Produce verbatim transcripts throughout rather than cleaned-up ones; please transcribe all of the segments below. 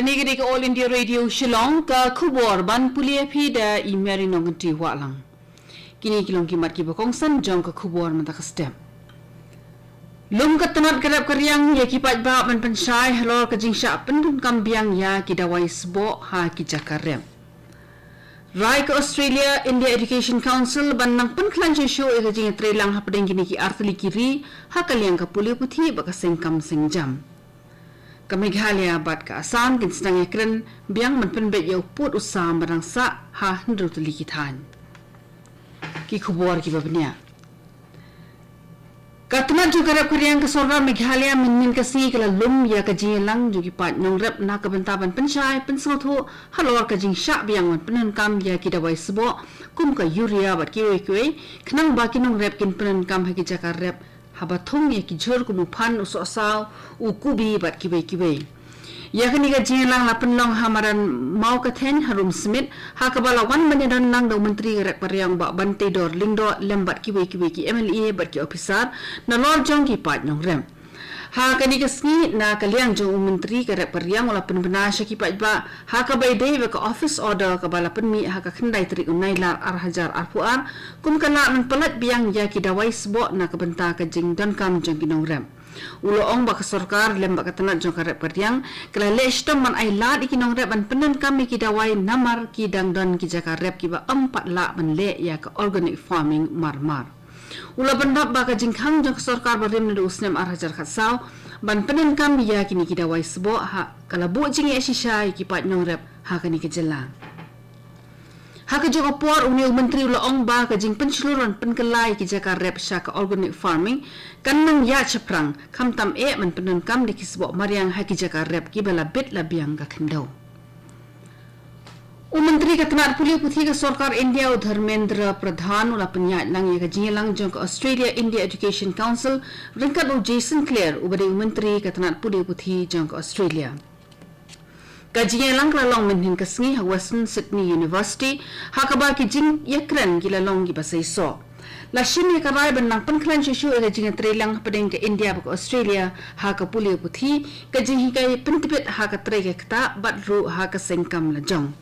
Kane ka dei ka All India Radio Shillong, ka khubor ban pule ïa phi da i Mary Nongkynrih Wahlang. Kine ki long ki mat kiba kongsan jong ka khubor mynta ka step. Lum ka tnat ka rep ka riang ïa ki paidbah ban pynshai halor ka jingshah pyndonkam biang ïa ki dawai sboh ha ki jaka rep. Rai ka Australia India Education Council ban nang pynkhlaiñ shuh shuh ïa ka jingïatreilang hapdeng kine ki artylli ki ri ha ka liang ka pule puthi bad ka seng kam seng jam. Ka Meghalaya bad ka Assam kin sdang ïakren biang ban pynbeit ïa u pud u sam ba dang sah ha hynriew tylli ki thaiñ. Ki khubor kiba bniah. Ka tnat jong ka rep ka riang ka sorkar Meghalaya mynhynnin ka sngi ka la lum ïa ka jingïalang jong ki paid nongrep na ka bynta ban pynshai pynsngewthuh halor ka jingshah biang ban pyndonkam ïa ki dawai sboh kum ka urea bad kiwei kiwei, khnang ba ki nongrep kin pyndonkam ha ki jaka rep haba thung ïa ki jhur kum u phan, u sohsaw, u kubi bad kiwei kiwei. Ïa kane ka jingïalang la pynlong ha madan Mawkatheiñ ha Rumsmit, ha kaba la wan ban ïadon lang da u Myntri ka rep ka riang Bah Banteidor Lyngdoh lem bad kiwei kiwei ki M L A bad ki ophisar nalor jong ki paid nongrep. Ha kane ka sngi na ka liang jong u Myntri ka rep ka riang u la pynbna sha ki paidbah ha kaba ïadei bad ka office order kaba la pynmih ha ka khyndai tarik u Nailar ar hajar arphew ar kum ka lad ban pyllait biang ïa ki dawai sboh na ka bynta ka jingdonkam jong ki nongrep. U la ong ba ka sorkar lem bad ka tnat jong ka rep ka riang ka la leh shitom ban ai lad ïa ki nongrep ban pyndonkam ïa ki dawai namar ki dang don ki jaka rep kiba ym pat lah ban leh ïa ka organic farming mar mar. U la bynrap ba ka jingkhang jong ka sorkar barim naduh u snem ar hajar khatsaw ban pyndonkam ïa kine ki dawai sboh ha ka la buh jingeh shisha ïa ki paid nongrep ha kane ka jylla. Ha kajuh ka por, une u Myntri u la ong ba ka jingpynshlur ban pynkylla ïa ki jaka rep sha ka organic farming kan nang ïaid shaphrang, khamtam eh ban pyndonkam da ki sboh mariang ha ki jaka rep kiba la bit la biang ka khyndew. U Myntri ka tnat pule puthi ka sorkar India u Dharmendra Pradhan u la pynïaid lang ïa ka jingïalang jong ka Australia India Education Council ryngkat u Jason Clare uba dei u Myntri ka tnat pule puthi jong ka Australia. Ka jingïalang ka la long mynhynnin ka sngi ha Western Sydney University ha kaba ki jingïakren ki la long kiba seisoh. La shim ïa ka rai ban nang pynkhlaiñ shuh shuh ïa ka jingïatreilang hapdeng ka India bad ka Australia ha ka pule puthi, ka jinghikai pyntbit ha ka trei ka ktah bad ruh ha ka seng kam lajong.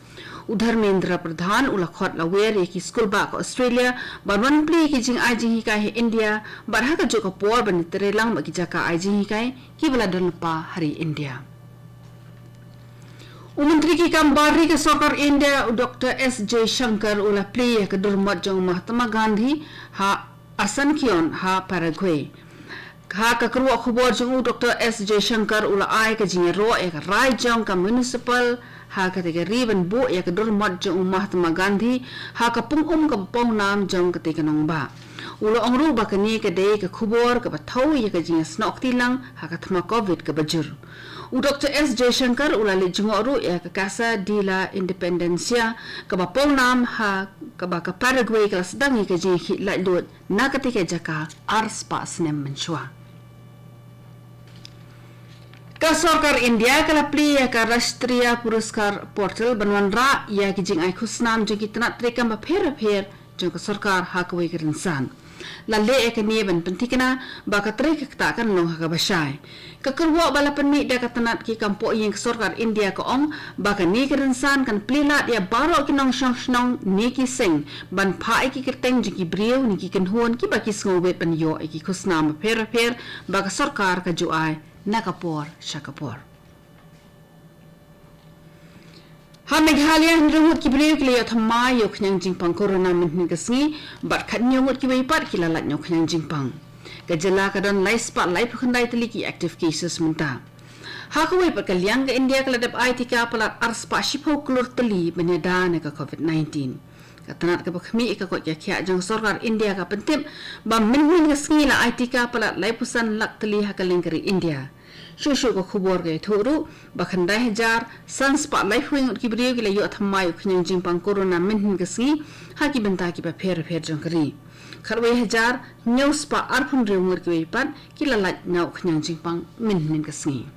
U Dharmendra Pradhan u la khot la wer ïa ki skulbah ka Australia ban wan plie ïa ki jingai jinghikai ha India bad ha kajuh ka por ban ïatreilang bad ki jaka ai jinghikai kiba la don lypa ha ri India. U Myntri ki kam bar ri ka sorkar India u Doctor S Jaishankar u la plie ïa ka durmot jong u Mahatma Gandhi ha Asuncion ha Paraguay. Ha ka kyrwoh khubor jong u, Doctor S Jaishankar u la ai ka jingïaroh ïa ka rai jong ka municipal ha katei ka ri ban buh ïa ka durmot jong u Mahatma Gandhi ha ka pung um kaba pawnam jong katei ka nongbah. U la ong ruh ba kane ka dei ka khubor kaba thew ïa ka jingïasnoh kti lang ha ka thma Covid kaba jur. U Doctor S Jaishankar u la leit jngoh ruh ïa ka Casa de la Independencia kaba pawnam ha kaba ka Paraguay ka la sdang ïa ka jingïakhih laitluid na katei ka jaka ar spah snem mynshuwa. Ka sorkar India ka la plie ïa ka Rashtriya Puraskar Portal ban wanrah ïa ki jingai khusnam jong ki tnat treikam bapher bapher jong ka sorkar ha kawei ka rynsan. La leh ïa kane ban pynthikna ba ka trei ka ktah kan long ha kaba shai. Ka kyrwoh ba la pynmih da ka tnat ki kam poh ïing ka sorkar India ka ong ba kane ka rynsan kan plie lad ïa baroh ki nongshong shnong ne ki seng ban phah ïa ki kyrteng jong ki briew ne ki kynhun kiba ki sngewbit ban ïoh ïa ki khusnam bapher bapher ba ka sorkar ka ju ai na ka por sha ka por. Ha Meghalaya, hynriew ngut ki briew ki la ïoh thymmai ïa u khñiang jingpang corona mynhynnin ka sngi bad khatñiew ngut kiwei pat ki la lait na u khñiang jingpang. Ka jylla ka don lai spah laiphew khyndai tylli ki active cases mynta. Ha kawei pat ka liang, ka India ka la dep ai tika palat ar spah shiphew klur tylli ban ïada na ka Covid nineteen. Ka tnat kaba khmih ïa ka koit ka khiah jong ka sorkar India ka pyntip ba mynhynnin ka sngi la ai tika palat laiphew san lak tylli ha kylleng ka ri India. Shuh shuh ka khubor ka ïathuh ruh ba khyndai hajar san spah laiphew ngut ki briew ki la ïoh thymmai ïa u khñiang jingpang corona mynhynnin ka sngi ha ki bynta kiba pher pher jong ka ri. Khatwei hajar hynñiew spah arphew hynriew ngut kiwei pat ki la lait na u khñiang jingpang mynhynnin ka sngi.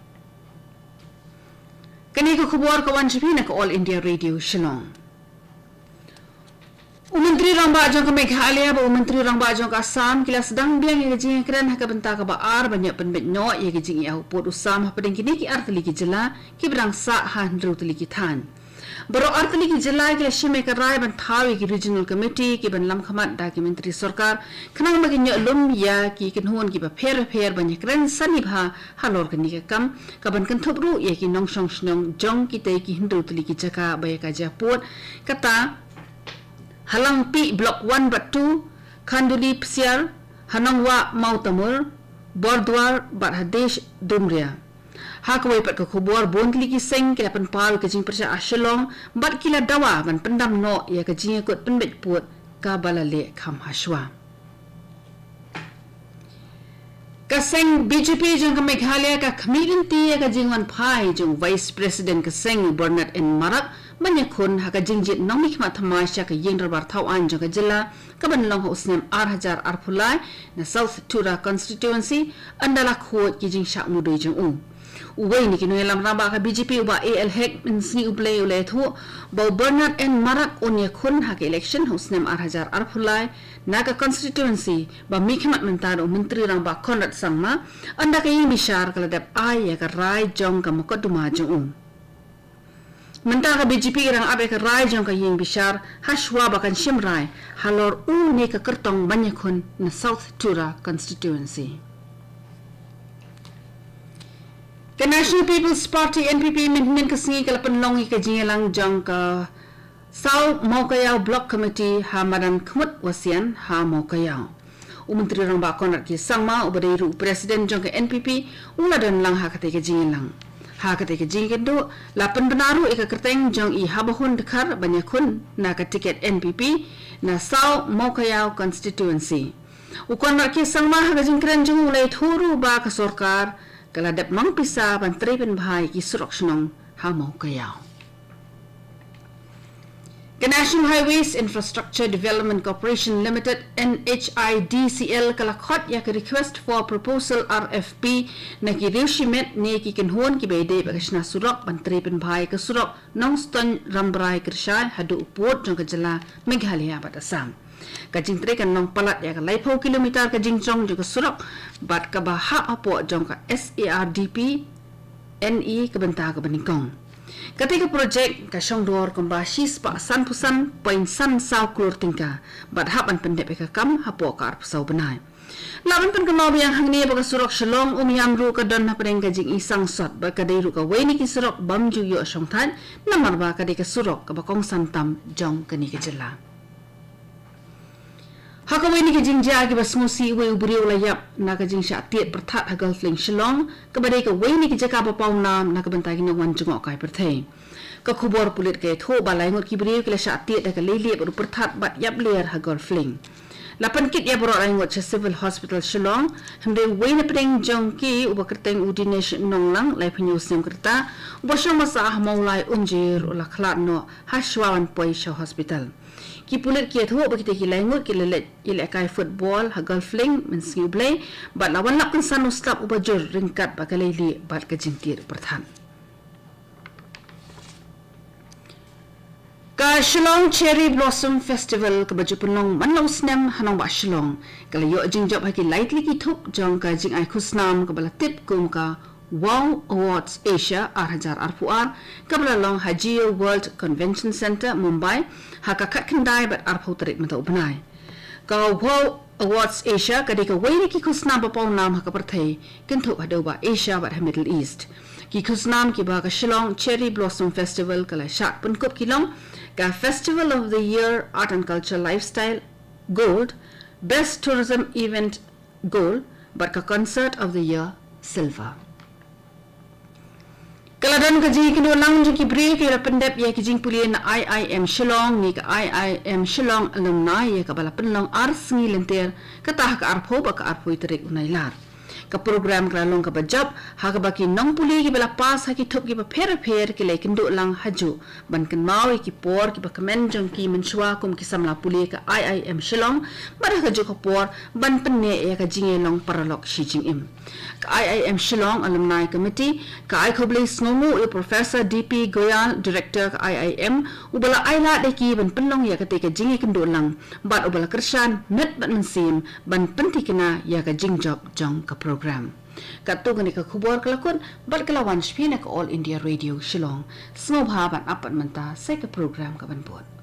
Kane ka khubor ka wan sha phi na ka All India Radio Shillong. U Myntri Rangbah jong ka Meghalaya bad u Myntri Rangbah jong ka Assam ki la sdang biang ïa ka jingïakren ha ka bynta kaba ar ban ïoh pynbeit noh ïa ka jingïaw pud u sam hapdeng kine ki artylli ki jylla kiba dang sah ha hynriew tylli ki thaiñ. Baroh artylli ki jylla ki la shim ïa ka rai ban thaw ïa ki Regional Committee kiban lam khmat da ki Myntri Sorkar khnang ba kin ïoh lum ïa ki kynhun kiba pher bapher ban ïakren sani bha halor kane ka kam, kaban kynthup ruh ïa ki nongshong shnong jong kitei ki hynriew tylli ki jaka ba ïa ka jia pud, kata ha Langpih Block one bad two, Khanduli Psiar, ha Nongwah Mawtamur, Borduar bad ha Desh Dumria. Ha kawei pat ka khubor, bun tylli ki seng ki la pynpaw ïa ka jingpyrshah ha Shillong bad ki la dawa ban pyndam noh ïa ka jingïakut pynbeit pud kaba la leh kham hashwa. Ka seng B J P jong ka Meghalaya ka khmih lynti ïa ka jingwan phai jong Vice President ka seng, Bernard N Marak, ban ïakhun ha ka jingjied nongmihkhmat thymmai sha ka ïing dorbar thawaiñ jong ka jylla kaban long ha u snem ar hajar arphew lai na South Tura Constituency, ynda la khuid ki jingshah mudui jong u. Uwei na ki nongïalam rangbah ka B J P, u Bah A L Hek, mynsngi u Blei u la ïathuh ba u Bernard N Marak un ïakhun ha ka election ha u snem ar hajar arphew lai na ka constituency ba mihkhmat mynta da u Myntri Rangbah Conrad Sangma, ynda ka ïing bishar ka la dep ai ïa ka rai jong ka mukotduma jong u. Mynta ka B J P ka dang ap ïa ka rai jong ka ïing bishar hashwa ba kan shim rai halor une ka kyrtong ban ïakhun na South Tura Constituency. Ka National People's Party, N P P, mynhynnin ka sngi ka la pynlong ïa ka jingïalang jong ka Saw Mawkaïaw Block Committee ha madan Khmut Wasian ha Mawkaïaw. U Myntri Rangbah Conrad K Sangma, uba dei ruh u President jong ka N P P, u la don lang ha katei ka jingïalang. Ha katei ka jingïakynduh la pynbna ruh ïa ka kyrteng jong i Habahun Dkhar ban ïakhun na ka tiket N P P na Saw Mawkaïaw Constituency. U Conrad K Sangma ha ka jingkren jong u u la ïathuh ruh ba ka sorkar ka la dep mang pisa ban trei pynbha ïa ki surok shnong ha Mawkaïaw. Ka National Highways Infrastructure Development Corporation Limited, N H I D C L, ka la khot ïa ka request for proposal, R F P, na ki riew shimet ne ki kynhun kiba ïadei bad ka shna surok ban trei pynbha ïa ka surok Nongstoiñ Rambrai Kyrshai haduh u pud jong ka jylla Meghalaya bad Assam. Ka jingtrei kan long palat ïa ka laiphew kilometer ka jingjrong jong ka surok bad kaba hap hapoh jong ka S A R D P N E ka bynta kaba nyngkong. Katei ka projek ka shongdor kumba shispah sanphew san point san saw klur tyngka bad hap ban pyndep ïa ka kam hapoh ka arphew saw bnai. Lah ban pynkynmaw biang hangne ba ka surok Shillong Umiam ruh ka don hapdeng ka jingisang sot bad ka dei ruh kawei na ki surok bym ju ïoh shongthait, namar ba ka dei ka surok kaba kongsan tam jong kane ka jylla. Ha kawei na ki jingjia kiba sngewsih, uwei u briew u la ïap na ka jingshah tied pyrthat ha Golf Link Shillong, kaba dei kawei na ki jaka ba pawnam na ka bynta ki nongwan jngohkai pyrthei. Ka khubor pulit ka ïathuh ba lai ngut ki briew ki la shah tied da ka leilieh bad u pyrthat bad ïap ler ha Golf Link. La pynkit ïa baroh lai ngut sha Civil Hospital Shillong, hynrei uwei na pdeng jong ki, uba kyrteng u Dinesh Nonglang, laiphew hynñiew snem ka rta, uba shong basa ha Mawlai Umjir, u la khlad noh hashwa ban poi sha hospital. Ki pulit ki ïathuh ba kitei ki lai ngut ki la leit ïalehkai football ha Golf Link mynsngi u Blei bad la wan lap kynsan u slap uba jur ryngkat bad ka leilieh bad ka jingtied pyrthat. Ka Shillong Cherry Blossom Festival kaba ju pynlong man la u snem ha nongbah Shillong ka la ïoh jingjop ha ki lai tylli ki thup jong ka jingai khusnam kaba la tip kum ka Wow Awards Asia ar hajar arphew ar, kaba la long ha Jio World Convention Centre, Mumbai, ha ka khatkhyndai bad arphew tarik mynta u bnai. Ka Wow Awards Asia ka dei kawei na ki khusnam ba pawnam ha ka pyrthei, kynthup haduh ba Asia bad ha Middle East. Ki khusnam kiba ka Shillong Cherry Blossom Festival ka la shah pynkup ki long ka Festival of the Year Art and Culture Lifestyle Gold, Best Tourism Event Gold, bad ka Concert of the Year Silver. Ka la don ka jingïakynduh lang jong ki briew kiba la pyndep ïa ki jingpule na I I M Shillong ne ka I I M Shillong Alumni ïa kaba la pynlong ar sngi lynter, kata ha ka arphew bad ka arphew tarik u Nailar. Ka program ka la long kaba jop ha kaba ki nongpule kiba la pass ha ki thup kiba pher pher ki la ïakynduh lang hajuh ban kynmaw ïa ki por kiba kmen jong ki mynshuwa kum ki samla pule ka I I M Shillong, bad ha kajuh ka por ban pynneh ïa ka jingïalong paralok shi jingim. Ka I I M Shillong Alumni Committee ka ai khublei sngewnguh ïa Professor D P Goyal, Director ka I I M, uba la ailad ïa ki ban pynlong ïa katei ka jingïakynduh lang bad uba la kyrshan met bad mynsiem ban pynthikna ïa ka jingjop jong ka program. Katto katne ka khubor ka la kut bad ka la wan sha phi na ka All India Radio Shillong. Sngewbha ban ap pat mynta sa ka program ka ban bud.